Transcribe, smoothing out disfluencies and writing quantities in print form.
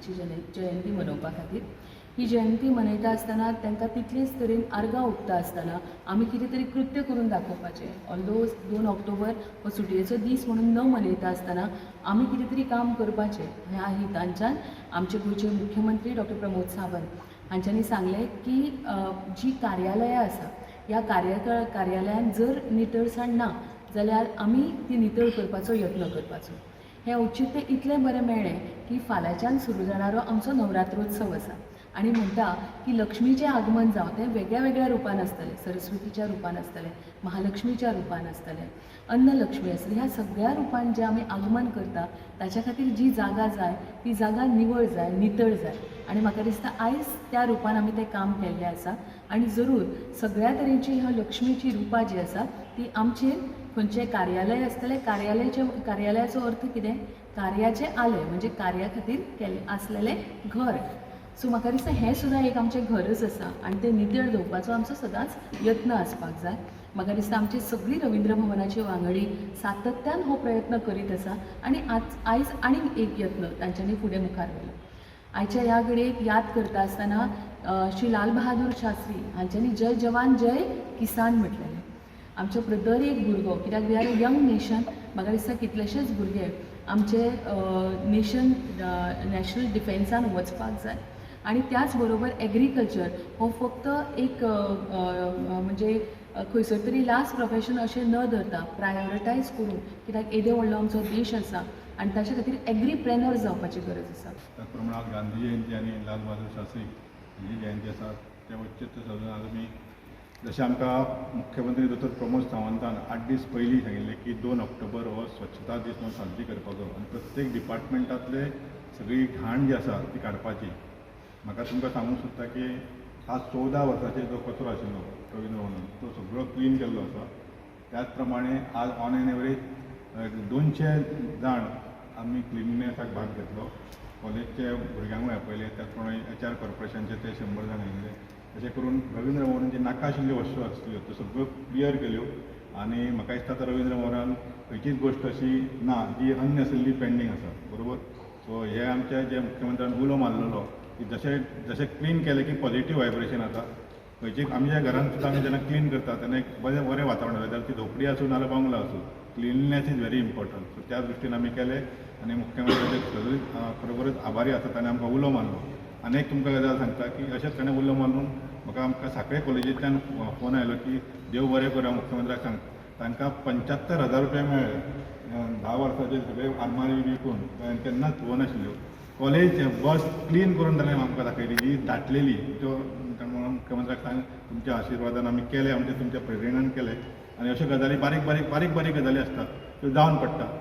हांची जयंती मनोवपा खातीर. ही जयंती मनयता आसतना, तांकां तितलेच तरेन आर्गां ओंपता आसतना आमी कितें तरी कृत्य करून दाखोवपाचें. ऑल्दो 2 ऑक्टोबर हो सुटयेचो दीस म्हणून न मनयता आसतना आमी कितें तरी काम करपाचें ह्या हितांच्यान आमचे गोंयचे मुख्यमंत्री डॉक्टर प्रमोद सावंत हांच्यांनी सांगलें की जी कार्यालयां आसा, ह्या कार्यालयांत जर नितळसाण ना जाल्यार आमी ती नितळ करपाचो यत्न करपाचो. हें औचित्य इतलें बरें मेळ्ळें की फाल्यांच्यान सुरू जाणारो आमचो नवरात्रोत्सव आसा आनी म्हणटा की लक्ष्मीचें आगमन जावं, तें वेगळ्या वेगळ्या रुपान आसतलें. सरस्वतीच्या रुपान आसतलें, महालक्ष्मीच्या रुपान आसतलें, अन्नलक्ष्मी आसतली. ह्या सगळ्या रुपान जें आमी आगमन करता, ताच्या खातीर जी जागा जाय ती जागा निवळ जाय, नितळ जाय. आनी म्हाका दिसता आयज त्या रुपान आमी तें काम केल्लें आसा आनी जरूर सगळ्या तरेची ह्या लक्ष्मीची रुपां जी आसा ती आमचेर खंयचें कार्यालय आसतलें. कार्यालयाचो अर्थ कितें? कार्याचें आलय, म्हणजे कार्या खातीर केल्लें आसलेलें घर. सो म्हाका दिसता हें सुद्दां एक आमचें घरच आसा आनी तें नितळ दवरपाचो आमचो सदांच यत्न आसपाक जाय. म्हाका दिसता आमची सगळी रवींद्र भवनाची वांगडी सातत्यान हो प्रयत्न करीत आसा आनी आयज आनीक एक यत्न तांच्यांनी फुडें मुखार व्हेलो. आयच्या ह्या घडयेक याद करता आसतना श्री लाल बहादूर शास्त्री हांच्यांनी "जय जवान, जय किसान" म्हटलेलें. आमच्या दर एक भुरगो, कित्याक we are a young nation, म्हाका दिसता कितलेशेच भुरगे आमचे नेशन नॅशनल डिफेन्सान वचपाक जाय आनी त्याच बरोबर एग्रीकल्चर हो फक्त एक म्हणजे खंयसर तरी लास्ट प्रोफेशन अशें न धरता प्रायोरिटायज करून, कित्याक येदो व्हडलो आमचो देश आसा आनी ताच्या खातीर एग्रीप्रेनर जावपाची गरज आसा. त्याचप्रमाणे आज गांधी जयंती आनी लाल बहादूर शास्त्री हांची जयंती आसा. ते औचित्य सादून आज आमी, जशें आमकां मुख्यमंत्री दोतोर प्रमोद सावंतान 8 दीस पयलीं सांगिल्लें की 2 ऑक्टोबर हो स्वच्छता दीस म्हणून साजरी करपाचो आनी प्रत्येक डिपार्टमेंटांतले सगळी घाण जी आसा ती काडपाची. म्हाका तुमकां सांगूंक सोदता की आज 14 वर्सांचेर जो कचरो आशिल्लो रवींद्र भवनान, तो सगळो क्लीन केल्लो आसा. त्याच प्रमाणे आज ऑन एन एवरेज 200 जाण आमी क्लिननेसाक भाग घेतलो. कॉलेजचे भुरग्यांकूय आपयले, त्याच प्रमाणे एचआर कॉर्पोरेशनचे ते 100 जाण आयिल्ले. अशें करून रवींद्र भवनान जी नाका आशिल्ल्यो वस्तू आसल्यो त्यो सगळ्यो क्लियर केल्यो आनी म्हाका दिसता आतां रवींद्र भवनान खंयचीच गोश्ट अशी ना जी अननेससरीली पेंडींग आसा, बरोबर. सो हे आमचे जे मुख्यमंत्र्यान उलो मारलेलो की जशें जशें क्लीन केलें की पॉझिटीव व्हायब्रेशन येता. खंयची आमच्या घरान सुद्दां आमी जेन्ना क्लीन करता तेन्ना एक बरें बरें वातावरण जाता. जाल्यार ती झोपडी आसूं नाजाल्यार बंगलो आसूं, cleanliness is very important. So त्या दृश्टीन आमी केलें आनी मुख्यमंत्र्याचे खरोखरच आभारी आसा. ताणें आमकां उलो मारलो. आनी एक तुमकां गजाल सांगता की अशेंच ताणें उलो मारून म्हाका आमकां साखळे कॉलेजींतल्यान फोन आयलो की देव बरें करूं, मुख्यमंत्र्याक सांग, तांकां 75,000 रुपया मेळ्ळे 10 वर्साचे सगळे आरमारी विकून. केन्नाच पळोवनाशिल्ल्यो. कॉलेज बस क्लीन करून ताणें आमकां दाखयली जी दाटलेली त्यो. म्हणून मुख्यमंत्र्याक सांग, तुमच्या आशिर्वादान आमी केले, आमच्या तुमच्या प्रेरणान केले. आनी अश्यो गजाली बारीक बारीक बारीक बारीक गजाली आसतात, त्यो जावन पडटा.